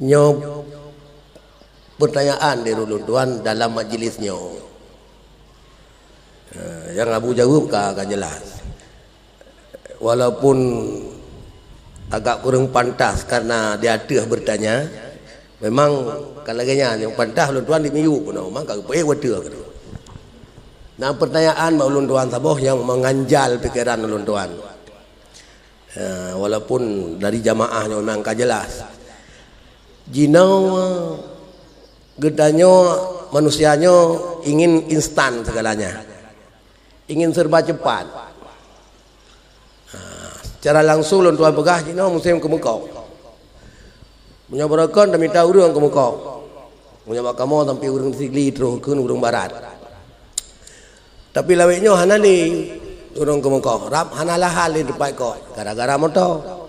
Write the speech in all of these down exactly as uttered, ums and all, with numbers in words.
Nyoe peutanyaan di ulôn tuan dalam majlis nyoe. Eh, nyang Abu jaweueb ka, ka jelas. Walaupun agak kureueng pantas karena di ateueh bertanya, memang ka lagèe nyan, nyang pantas ulôn tuan di miyueb keunoe, memang ka geupeuék watèe keunoe. Na peutanyaan bak ulôn tuan saboh nyang mengganjal pikeran ulôn tuan. Eh, walaupun dari jamaah nyoe memang ka jelas. Jinoe geutanyoe manusia nyoe ingin instan segalanya. Ingin serba cepat. Ha, secara langsung lôn tuan peugah jinoe musém keumeukoh. Meunyoe beureukan tamita ureueng keumeukoh. Meunyoe bak kamoe sampoe ureueng Sigli troh kheun ureueng barat. Tapi lawét nyoe hana lé ureueng keumeukoh, rab hana lahal lé teumpat koh gara-gara moto.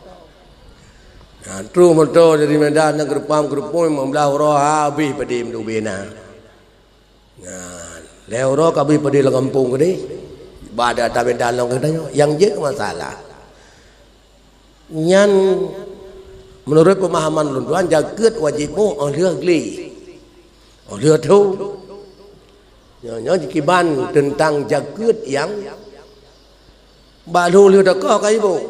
Nah, troh moto dari Medan nyang keurupam-keurupui limong blaih uroe habéh padé meudubé na. Nah, lhèe uroe ka habéh padé lam gampông keudéh. Ba ada ata Medan lom geutanyoe, nyang jeuet masalah. Nyan meunurot peumahaman lôn tuan, jakeuet wajéb boh óh lheueh glé. Óh lheueh thô. Nyoe, nyoe jikiban teuntang jakeuet nyang bak lheueh teukoh ka jiboh.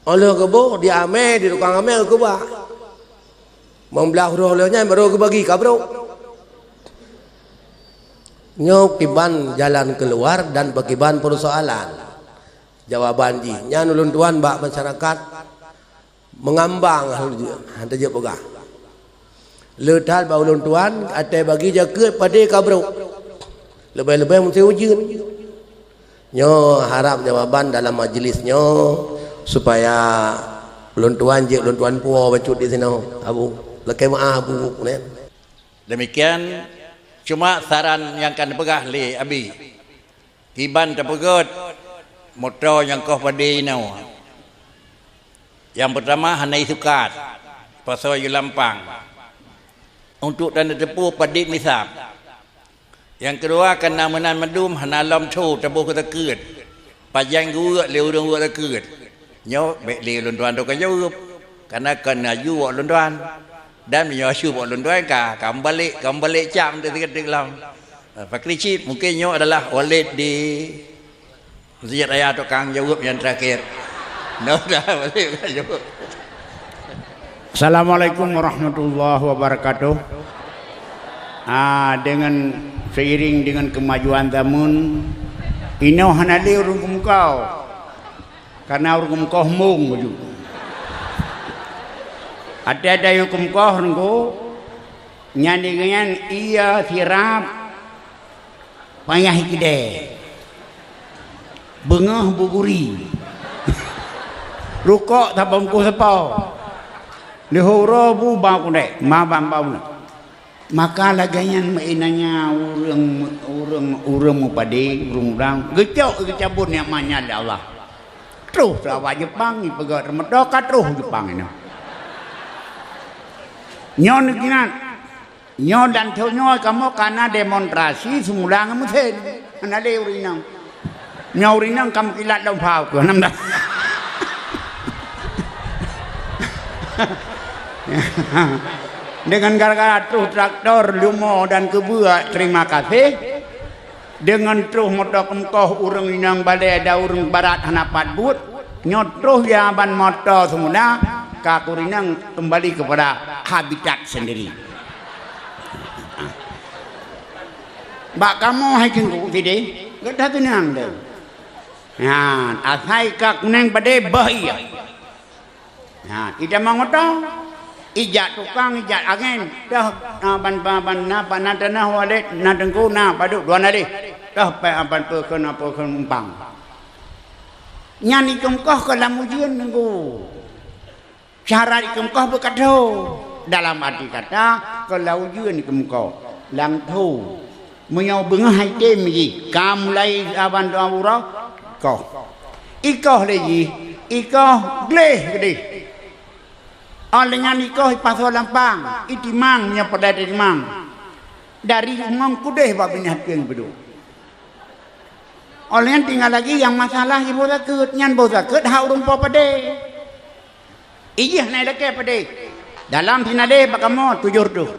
Óh lheueh geuboh, di amé, di tukang amé geukeubah. Limong blaih uroe lheueh nyan barô geubagi ka brôk. Nyoe kiban jalan keuluar dan pakriban peursoalan. Jawaban jih, nyan ulôn tuan bak masyarakat meungambang hana jeuet peugah. Le that bak ulôn tuan, até bagi jakeuet padé ka brôk. Leubeh-leubeh musém ujeuen. Nyoe harab jawaban dalam majlis nyoe supaya ulôn tuan jeuet ulôn tuan puwoe bacut di sinoe, Abu. Lakèe meu'ah, Abu, nyan. Demikian, cuma saran nyang ka neupeugah lé Abi. Kiban tapeugöt moto nyang koh padé inoe. Nyang peurtama hana isukat, pasoe yue lampang. Untuk taneuteupeue padé misab. Nyang keudua kana meunan mandum hana lom tho taboh keu takeuet. Pajan geuweuek lé ureuëng weuek takeuet. Nyoe bék lé ulôn tuan droe ka jaweueb, kana kon aju bak ulôn tuan. Dan meunyoe aju bak ulôn tuan ka, ka meubalek, ka meubalek cam teukeudeueng lom. Fakri cit mungken nyoe adalah walid di Masjid Raya Tukang Jaweueb nyang terakhir. Mudah-mudahan walid ka jaweueb. Assalamualaikum warahmatullahi wabarakatuh. Ah, dengan seiring dengan kemajuan zaman, inoe hana lé ureuëng keumeukoh. Karena ureuëng keumeukoh mong baju. Ada-ada nyang keumeukoh nunggu, nyan dengan iya sirap payah ikidée. Beungoh buguri. Rukok tabungkus seupau. Leuhoro bu bau kudek, ma bang bau. Maka lagée nyan meuinanya ureuëng, ureuëng, ureuëng meupadé, ureuëng urang geucok geucabut nikmat nyan lé Allah. Troh sahabat Jepang ipeugah teumeudok ka troh Jepang inoe. Nyoe neukinat. Nyoe dan tho nyoe kamoe kana demonstrasi seumula ngon meusén. Hana lé ureuëng inong. Nyoe ureuëng inong ka meukilat lom phau keuh nam dah. Dengan gara-gara troh traktor, lumo dan keubeue terima kasih. Deungon troh moto keumeukoh ureuëng inong balée dan ureuëng barat hana pat buet, nyoe troh ya ban moto seumula ka ureuëng inong keumbali keupada habitat sendiri. Bak kamoe hai teungku sideh, gata teunang deh. Nyan, asai ka kuneng padé bah iya. Ha, ija mangoto, ijak tukang, ijak angén, dah, ah, ban, ban, ban, na, ban, na tanoh walét, na teungku, na padub dua nalih, dah peuet aban peukheun, peukheun umpang. Nyan ikheun koh keu lam ujeuen teungku. Syarat ikheun koh beukatho. Dalam arti kata, keu lam ujeuen ikheun koh. Lam tho. Meunyoe beungoh hai tem jih, ka mulai saban dua uroe, ikoh. Ikoh lé jih, ikoh gleh keudeh. Óh lheueh nyan ikoh ipasoe lampang, itimang nyoe peudai itimang. Dari ngon kudeh bak binéh pieng peuduek. Óh lheueh nyan tinggai lagi nyang masalah iboh zakeuet, nyan boh zakeuet hak ureuëng po padé. Ijih hana ilakée padé. Dalam sinadé bak kamoe tujoh reutôh.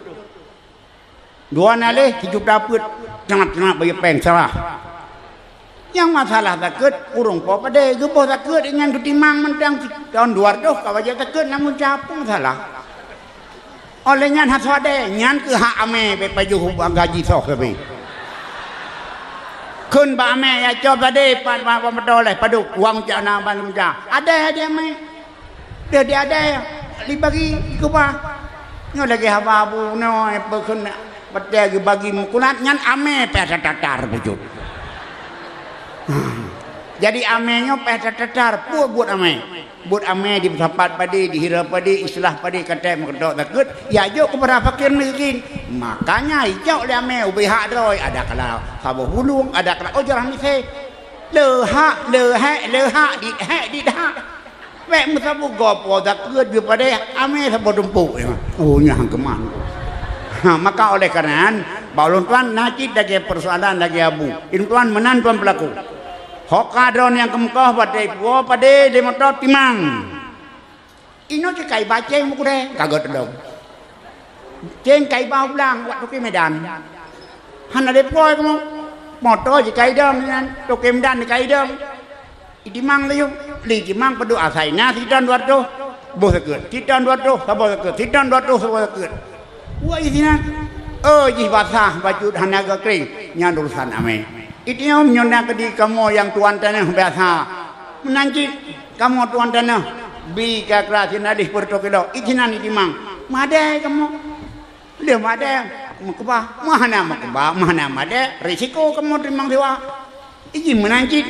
Dua naleh sijuta peuet, teunak-teunak bayeue péng salah. Nyang masalah zakeuet, ureuëng po padé geuboh zakeuet nyan geutimang mantong, tahun dua reutôh ka wajéb zakeuet, namun siapa masalah? Oleh nyan hana soe adé, nyan keuh hak amé bék pajoh ubak gaji soh sabe. Kheun bak amé, "Ya cob sadé pat, pat, pat, pat, leh padub, wang cak na ban meja." Adé, adé amé. Deh di adé, dibagi dikeubah. Nyoe lagée haba bunoe, eh, peukheun batée geubagi meukulat nyan amé pih tatatar beujeuet. Jadi amé nyoe pih tatatar, peue buet amé? Buet amé dipeusapat padé, dihira padé, islah padé, katai meukeudok takeuet, ya jok keupada fakir miskin. Makanya ijok lé amé ubé hak droe, ada kala saboh bulong, ada kala ojrah misé. Leuhak, leuhék, leuhak, dit hék, dit hak. Bék meusaboh gob po takeuet geuh padé amé saboh tumpôk. Oh, nyang keuman. Ha, maka oleh karena nyan, bak ulôn tuan na cit lagée persoalan lagée abu. Ulôn tuan meunan tuan peulaku. Ho ka droe nyang keumeukoh batée puwoe padé lé moto timang. Inoe cit ka iba céng meukurée, ka geuteudong. Céng ka iba u blang, wak toke Medan. Hana lé puwoe kamoe. Moto jih ka idong nyan, toke Medan ka idong. Itimang laju, lé itimang padub asai na siton dua reutôh, boh takeuet. Siton dua reutôh, saboh takeuet. Siton dua reutôh, saboh takeuet. Wah, isinan. Oh, jih basah, bacut hana geukreng. Nyan urusan amé. Item nyoe na keudeh kamoe nyang tuan tanoh biasa. Meunan cit kamoe tuan tanoh. Bi ka kra sinadeh peureutôh kilo. Isinan itimang. Madai kamoe. Lheueh madé, meukeubah, meuhana meukeubah, meuhana madé, risiko kamoe teurimong siwa. Iji meunan cit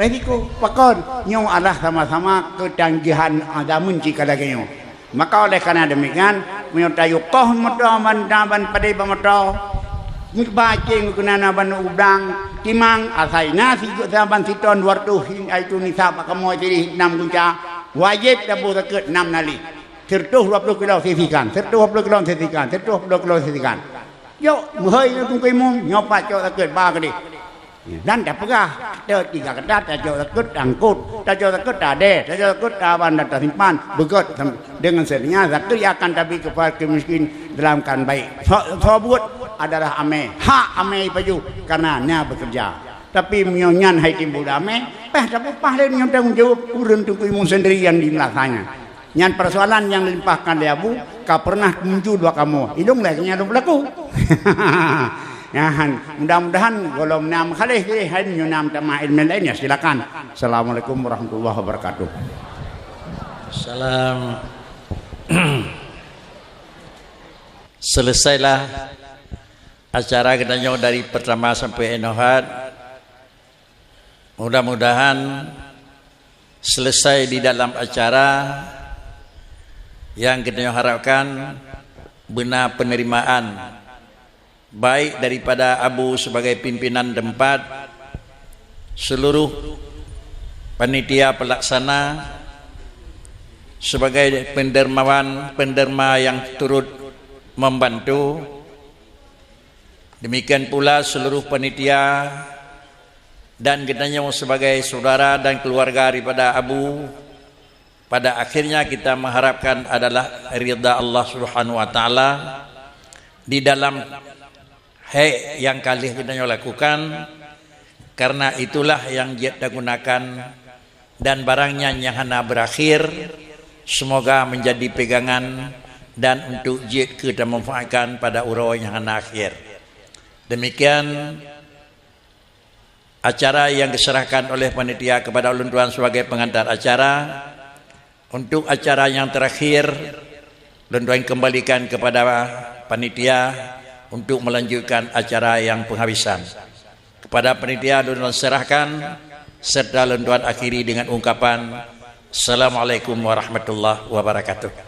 risiko. Pakon? Nyoe adalah sama-sama keutanggihan zaman cit ka lagée nyoe. Maka oleh karena demikian, meunyoe tayue koh moto ban, ban padé bak moto, meukeubah céng keunan ban udang, timang, asai na sigoe saban siton dua reutôh, hai tu nisab bak kamoe sirih nam gunca, wajéb taboh zakeuet nam nalih. Sireutoh dua ploh kilo sisikan, sireutoh dua ploh kilo sisikan, sireutoh dua ploh kilo sisikan. Jok, meuhôi nyoe Teungku Imum, nyoe pat cok zakeuet ba keudeh. Dan tapeugah, kita tiga kata, tacok zakeuet, tangkot, tacok zakeuet, tadé, tacok zakeuet, taban dan tasimpan, beugét, dengan sendirinya zakeuet yang akan tabri kepada fakir miskin dalam keadaan baik. So, so buet adalah amé, hak amé ipajoh, karena nya bekerja. Tapi meunyoe nyan hai timbul damé, pah tapeupaih lé nyoe tanggong jaweueb ureuëng Teungku Imum sendiri yang di melasanya. Nyan persoalan nyang limpahkan lé Abu ka pernah muncul bak kamoe. Ilong lagée nyan lôn peulaku. Nyan, mudah-mudahan gohlom na meuhaleh jih, hai nyoe na meutamah ilmu lain, ya silakan. Assalamualaikum warahmatullahi wabarakatuh. Salam. Selesailah acara geutanyoe dari pertama sampai inohat. Mudah-mudahan selesai di dalam acara yang kita harapkan beuna penerimaan baik daripada Abu sebagai pimpinan tempat, seluruh panitia pelaksana sebagai pendermawan, penderma yang turut membantu, demikian pula seluruh panitia dan geutanyoe sebagai saudara dan keluarga daripada Abu, pada akhirnya kita mengharapkan adalah ridha Allah Subhanahu wa Taala di dalam hai nyang ka lheueh geutanyoe lakukan, karena itulah yang jeuet tagunakan dan barang nyan nyang hana berakhir, semoga menjadi pegangan dan untuk jeuet keu tamanfaatkan pada uroe nyang hana akhir. Demikian acara yang diserahkan oleh panitia kepada ulôn tuan sebagai pengantar acara. Untuk acara yang terakhir, ulôn tuan kembalikan kepada panitia untuk melanjutkan acara yang penghabisan. Kepada panitia ulôn tuan serahkan serta ulôn tuan akhiri dengan ungkapan, "Assalamualaikum warahmatullahi wabarakatuh."